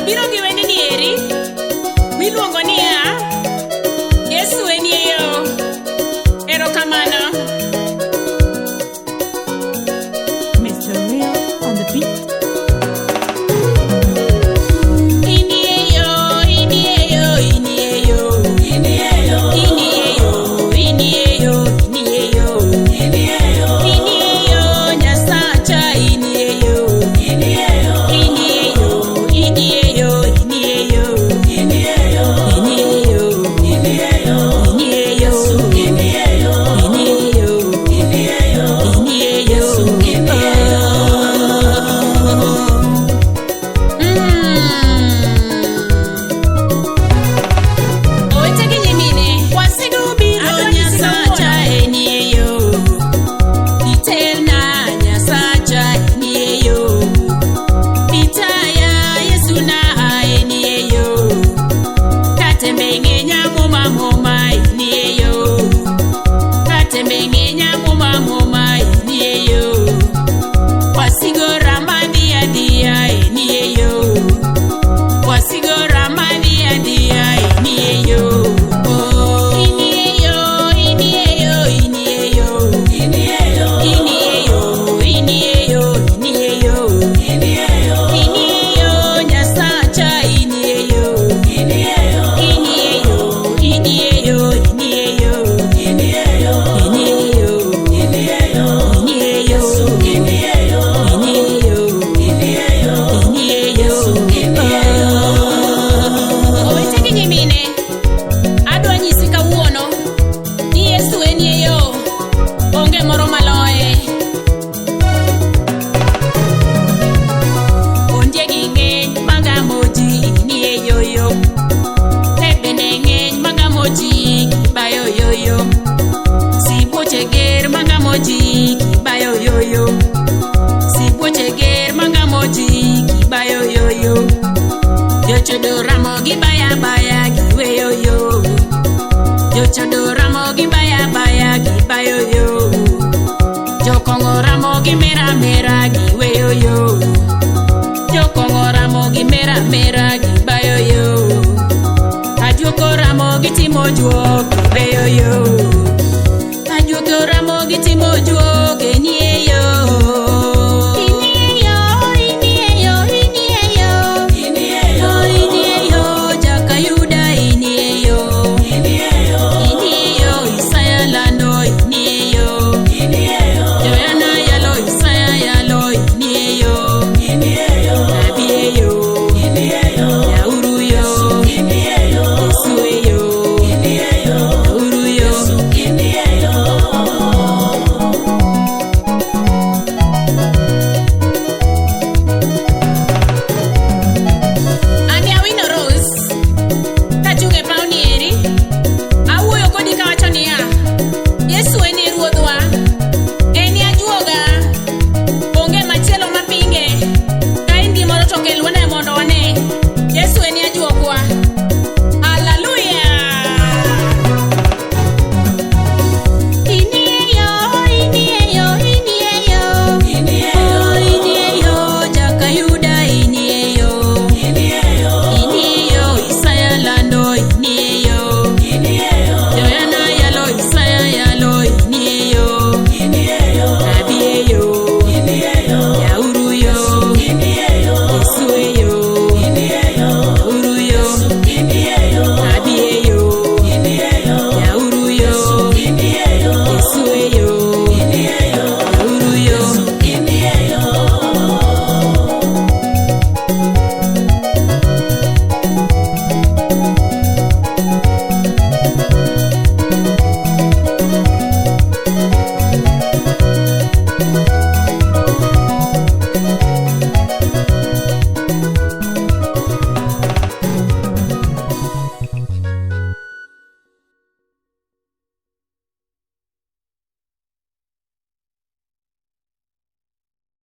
Abiro gi wendni eri miluongo niya Yesu enie yo. Erokamano. Mr. Real on the beat. Inie yo, inie yo, inie yo. Inie yo, inie yo, inie yo. Inie yo, Nyasacha inie yo. Inie yo, inie yo, inie yo. Inie yo, inie yo, inie yo. Inie yo, inie yo. Oh. Owete gi nyimine, wasigu biro Adwa nyisi Nyasacha enie yo. Itelna Nyasacha enie yo. Itaya Yesu na enie yo. Katembe ng'enya muma muma enie yo. Katembe ng'enya muma muma enie yo. Wasigo rama dhi adhiya enie yo. Wasigo rama dhi adhiya enie yo. Oh, inie yo, inie yo, inie yo. Inie yo, inie yo, inie yo. Inie yo, Nyasacha inie yo. Inie yo, inie yo, inie yo. Inie yo, inie yo, inie yo. Inie yo, inie yo. Owete gi nyimine, adwa nyisi kawuono ni Yesu enie yo, onge moro maloye. Ondiegi ng'eny magamo ji nie yoyo, te bende ng'eny magamo ji kibayo yoyo. Sibuoche ger magamo ji kibayo yoyo. Sibuoche ger magamo ji kibayo yoyo. Jochodo ramo gi baya baya giweyo yo. Jochodo ramo gi baya baya gibayo yo. Jokong'o ramo gi mera mera giweyo yo. Jokong'o ramo gi mera mera gibayo yo. Ajuoko ramo gi timo juok giweyo yo. Ajuoko ramo gi timo juok enie yo.